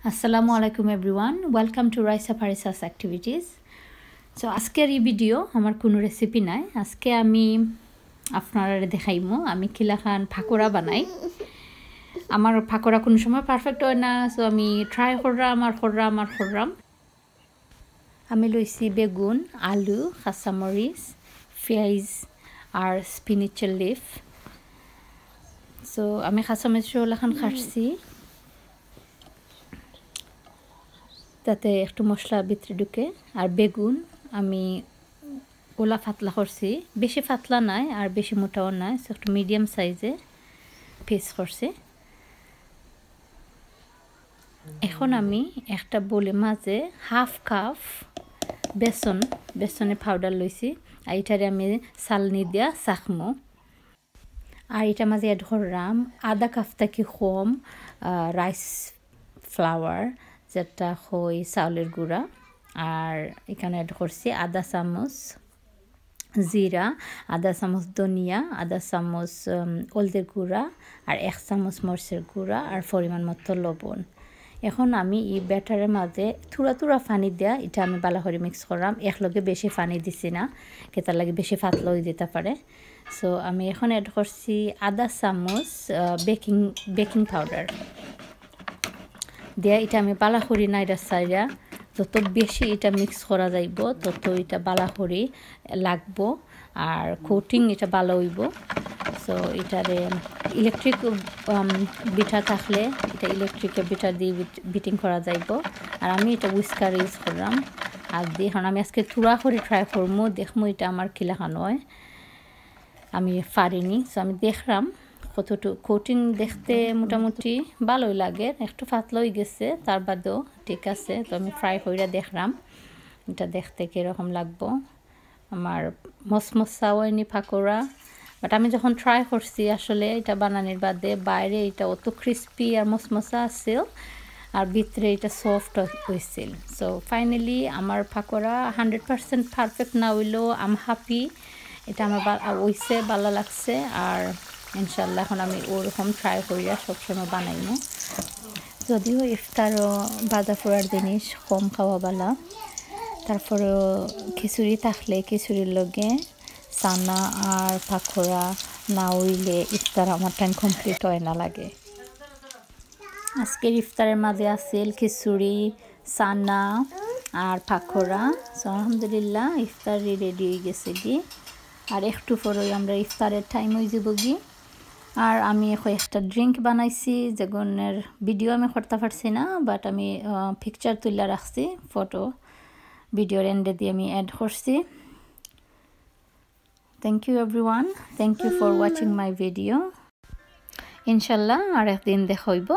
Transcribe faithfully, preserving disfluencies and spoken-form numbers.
আসসালামু আলাইকুম everyone, welcome to Raisa Farisa's Activities. So আজকের এই ভিডিও আমার কোনো রেসিপি নাই। আজকে আমি আপনারারে দেখাইমু আমি কিলাখান পাকোড়া বানাই। আমার পাকোড়া কোনো সময় পারফেক্ট হয় না, সো আমি ট্রাই কররাম আর কররাম আর কররাম। আমি লইছি বেগুন, আলু, কাঁচামরিচ, পেঁয়াজ আর স্পিনিচের লিফ। সো আমি কাঁচামরিচ ওলাখান কাটছি, যাতে একটু মশলা ভিতরে ঢুকে। আর বেগুন আমি ওলা পাতলা করছি, বেশি পাতলা নাই আর বেশি মোটাও নাই, সো একটু মিডিয়াম সাইজে পিস করছি। এখন আমি একটা বোলের মাঝে হাফ কাপ বেসন, বেসনের পাউডার লইছি, আর ইটারে আমি চালনি দিয়া চাখমু। আর ইটার মাঝে অ্যাড কররাম আধা কাপ থাকি কম রাইস ফ্লাওয়ার, যেটা কই চাউলের গুঁড়া। আর এখানে অ্যাড করছি আধা চামচ জিরা, আধা চামচ ধনিয়া, আধা চামচ উম, হলদির গুঁড়া, আর এক চামচ মরিচের গুঁড়া, আর পরিমাণ মতো লবণ। এখন আমি এই ব্যাটারের মাঝে থুড়া থুড়া পানি দিয়া ইটা আমি বালা করি মিক্স কররাম। একলগে বেশি পানি দিছি না, কিতার লাগি বেশি পাতলা হয়ে যেতে পারে। সো আমি এখন অ্যাড করছি আধা চামচ বেকিং বেকিং পাউডার। দিয়া ইটা আমি বালা করি নাইড়া চাইড়া, যত বেশি ইটা মিক্স করা যাইব, তত ইটা বালা করি লাগবো, আর কোটিং ইটা বালা হইব। সো ইটারে ইলেকট্রিক বিটার থাকলে ইটা ইলেকট্রিকের বিটার দিয়ে বিটিং করা যাইব। আর আমি ইটা উইস্কার ইউজ কররাম হাত দিয়ে। এখন আমি আজকে থুড়া করি ট্রাই করমু, দেখমু ইটা আমার কিলাখান হয়। আমি পারিনি, সো আমি দেখরাম কতটুকু। কোটিং দেখতে মোটামুটি ভালোই লাগে, একটু পাতলা হয়ে গেছে, তার বাদেও ঠিক আছে। তো আমি ফ্রাই কইরা দেখরাম ইটা দেখতে কীরকম লাগবো। আমার মসমসা হয়নি পাকোড়া, বাট আমি যখন ট্রাই করছি আসলে ইটা বানানির বাদে, বাইরে ইটা অত ক্রিসপি আর মসমসা আছিল, আর ভিতরে ইটা সফট হইছিল। সো ফাইনালি আমার পাকোড়া হান্ড্রেড পার্সেন্ট পারফেক্ট না হইলেও আম হ্যাপি। ইটা আমার বা-, হইছে, ভালা লাগছে। আর ইনশাল্লাহ এখন আমি ওরকম ট্রাই করিয়া সবসময় বানাইমু। যদিও ইফতারও ভাজা পোড়ার জিনিস কম খাওয়া ভালা, তারপরেও খিচুড়ি থাকলে খিচুড়ির লগে চানা আর পাকোড়া না হইলে ইফতার আমার টাইম কমপ্লিট হয় না লাগে। আজকের ইফতারের মাঝে আছিল খিচুড়ি, চানা আর পাকোড়া। সো আলহামদুলিল্লাহ ইফতার রেডি হয়ে গেছে গি। আর একটু পরেই আমরা ইফতারের টাইম হয়ে যাব গি। আর আমি এখন একটা ড্রিঙ্ক বানাইছি, যেগুনের ভিডিও আমি করতে পারছি না, বাট আমি পিকচার তুলে রাখছি, ফটো ভিডিওর এন্ডে দিয়ে আমি অ্যাড করছি। Thank you everyone, thank you for watching my video. ইনশাল্লাহ আর একদিন দেখা হইব।